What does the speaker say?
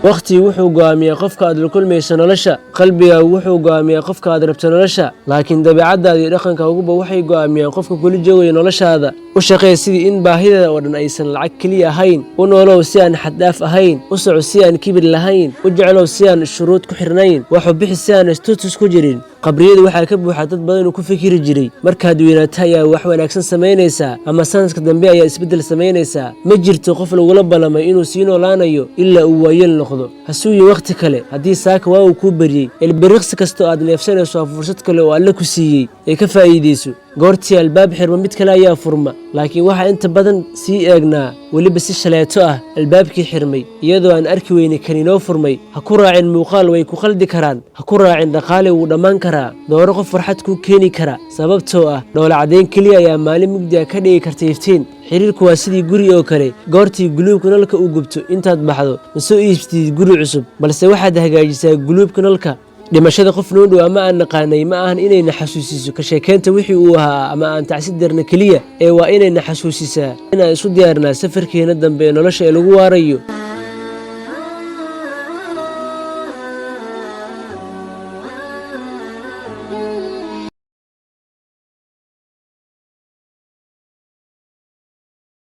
Wakhtigu wuxuu go'aamiyaa qofka aad la kulmayso nolosha. Qalbigaagu wuxuu go'aamiyaa qofka aad rabto nolosha, laakiin dabeecaddaada iyo dhaqankaaguba waxay go'aamiyaan qofka kula joogaya noloshaada. U shaqee sidii in baahidaada oo dhan aysan lacag keliya ahayn. U noolow si aan xaddhaaf ahayn. U soco si aan kibir lahayn. U jeclow si aan shuruud ku xirnayn. Waxu bixi si aan istutus ku jirin. Qabriyadu waxaa ka buuxa dad badan uu ku fikiri jiray markaad weynaato ayaa wax wanaagsan samaynaysaa ama sanadka dambe ayaa isbeddel samaynaysaa. Ma jirto qof lagula ballamay inuu sii noolaanayo ilaa uu waayeel noqdo. Ha sugin wakhti kale haddii saaka waa uu kuu baryey. Ilbiriqsi kastoo aad neefsanayso waa fursad kale oo Alle ku siiyey ee ka faa'iidayso. Goortii albaab xirma, mid kale ayaa furma, laakiin waxaa inta badan sii eegnaa, weliba si shaleeto ah, albaabkii xirmay, iyadoo aan arki weyne kan inoo furmay. Ha ku raacin muuqaal, way ku qaldi karaan. Ha ku raacin dhaqaale, wuu dhammaan karaa. Dooro qof farxad kuu keeni kara, sababtoo ah dhoola caddayn keliya ayaa maalin mugdi ah ka dhigi karta iftiin. Xiriirku waa sidii guri oo kale. Goortii guluubka nalka uu gubto, intaad baxdo ma soo iibsatid guri cusub, balse waxaad hagaajisaa guluubka nalka. Dhimashada qof noo dhow ama aan naqaanay ma ahan inayna xasuusiso ka sheekeynta wixii uu ahaa ama aan tacsi darna keliya, ee waa inayna xasuusisaa inaan isu diyaarnaa safarkeena dambe ee nolosha ee lagu waarayo.